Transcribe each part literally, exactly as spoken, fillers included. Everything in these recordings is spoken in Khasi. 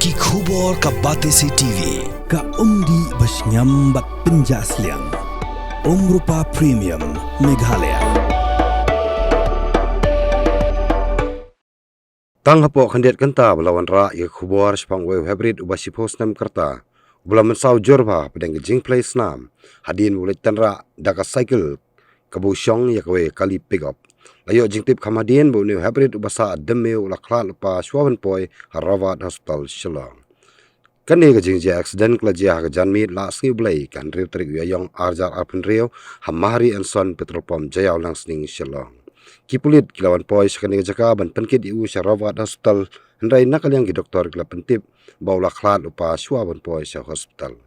Ki khubor ka Batesi T V, ka umdih ba shngiam bad pynjah sliang. Umrupa Premium, Meghalaya. Tang hapoh khyndiat kynta ba la wanrah ïa ka khubor shaphang uwei u heprit uba shiphew snem ka rta, uba la mynsaw jur bha hapdeng ka jingphlei snam hadien ba u leit tynrah da ka cycle kaba u shong ïa kawei ka kali pickup. La ïoh jingtip kham hadien ba une u heprit uba sah dym miew u la khlad lypa shuwa ban poi ha Rowghat Hospital, Shillong. Kane ka jingjia accident ka la jia ha ka janmiet Lahsngi u Blei, ka hynriew tarik u Ïaïong arhajar arphew hynriew, ha Mahari and Son Petrol Pump, Jaïaw Langsning, Shillong. Ki pulit ki la wan poi sha kane ka jaka ban pynkit ïa u sha Rowghat Hospital, hynrei na ka liang ki doktor ki la pyntip ba u la khlad lypa shuwa ban poi sha hospital.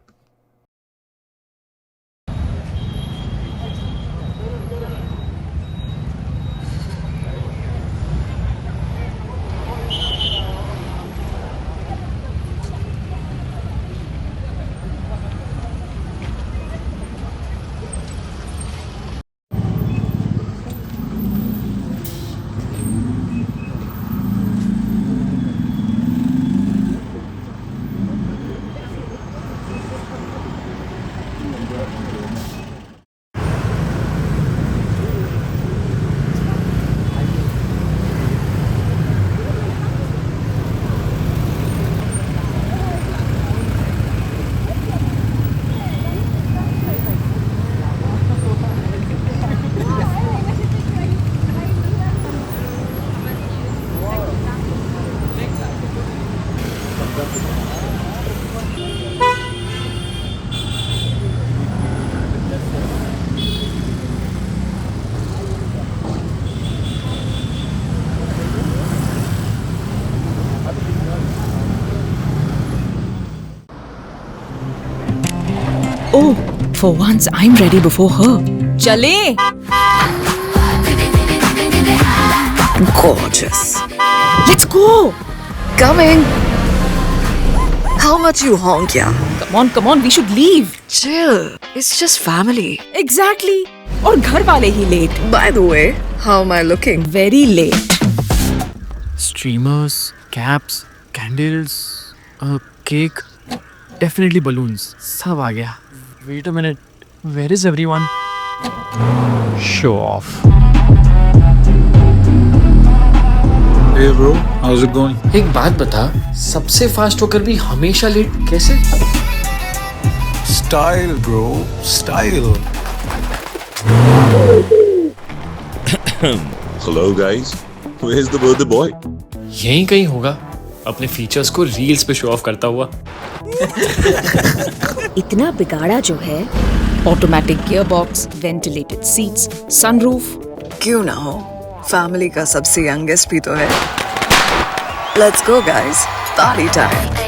Oh, for once I'm ready before her. चले। Gorgeous. Let's go. Coming. How much you honk, yeah? Come on, come on, we should leave. Chill. It's just family. Exactly. और घर वाले ही late. By the way, how am I looking? Very late. Streamers, caps, candles, a cake, definitely balloons. सब आ गया. Wait a minute. Where is everyone? Show off. Hey bro, how's it going? एक बात बता, सबसे फास्ट होकर भी हमेशा लेट कैसे? Style bro, style. Hello guys, where's the birthday boy? यहीं कहीं होगा. अपने फीचर्स को रील्स पे शो ऑफ करता हुआ. इतना बिगाड़ा जो है. Automatic gearbox, ventilated seats, sunroof. क्यों ना हो, फैमिली का सबसे यंगेस्ट भी तो है. Let's go guys, party time.